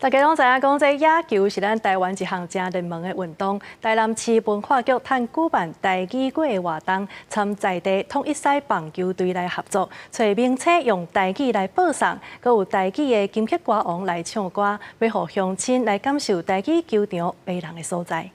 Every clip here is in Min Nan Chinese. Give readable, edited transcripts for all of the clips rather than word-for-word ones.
大家攏知影講，這野球是咱台灣一項誠熱門的運動。台南市文化局趁舉辦台語月的活動，參在地統一獅棒球隊來合作，揣明星用台語來報送，閣有台語的金曲歌王來唱歌，欲予鄉親來感受台語球場迷人的所在。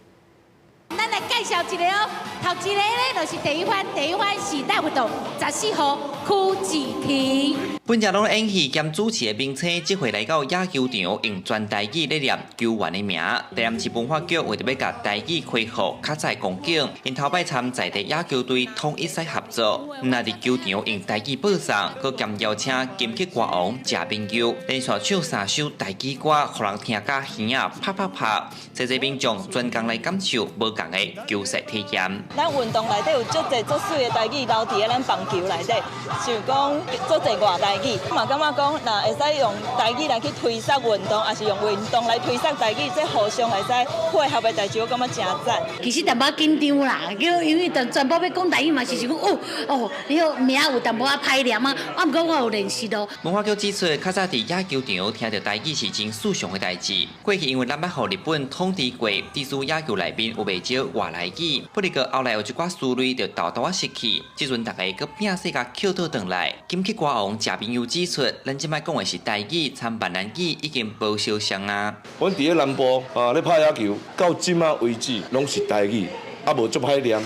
咱來介紹一个哦，頭一个咧就是第一番，第一番是大活動14號柯志廷。本日攏演戲兼主持的明星，這回來到野球場，用全台語咧念球員的名。台南市文化局為著欲共台語恢復較早光景，𪜶頭擺參在地野球隊統一獅合作，毋但佇球場用台語報送，閣兼邀請金曲歌王謝明佑連續唱三首台語歌，予人聽甲耳仔啪啪拍。濟濟民眾專工來感受無仝的球賽體驗。咱運動內底有足濟足媠的台語留佇咧咱棒球內底，像講足濟外台語，嘛感覺講，若會使用台語來去推捒運動，抑是用運動來推捒台語，這互相會使配合的代誌，我感覺誠讚。其實淡薄仔緊張啦，叫因為全部欲講台語嘛，是想講哦哦，你好名有淡薄仔歹念啊，啊毋過我有練習咯。文化局指出，較早佇野球場聽著台語是真順暢的代誌。過去因為咱捌予日本統治過，致使野球內面有袂少外來語，不過後來有一寡思慮就沓沓仔失去。這陣逐家閣摒細共抾倒轉來。金曲歌王謝明佑指出，咱這擺講的是台語，參閩南語已經無相像啊。阮佇咧南部啊，咧拍野球，到這馬為止攏是台語，啊無足歹念。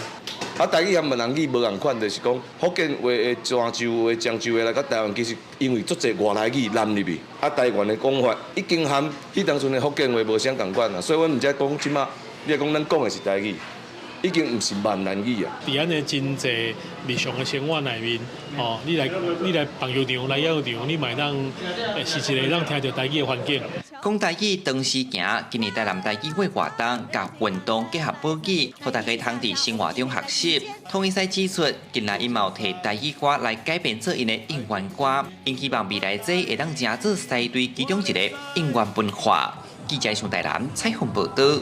啊，台語和閩南語無仝款，就是講福建話的泉州話、漳州話來到台灣，其實因為足濟外來語濫入去，啊，台灣的講法已經和彼當陣的福建話無啥仝款啊，所以阮毋才講這馬，你講咱講的是台語，已經毋是閩南語啊。佇咱的真濟日常的生活內面，哦，你來棒球場、來野球場，你嘛會當是一個當聽著台語的環境。講台語當時行，今年台南台語月活動，共運動結合保語，予大家通佇生活中學習。統一獅指出，近來𪜶嘛有提台語歌來改編做𪜶的應援歌，𪜶希望未來這會當成做獅隊其中一个應援文化。記者上台南採訪報導。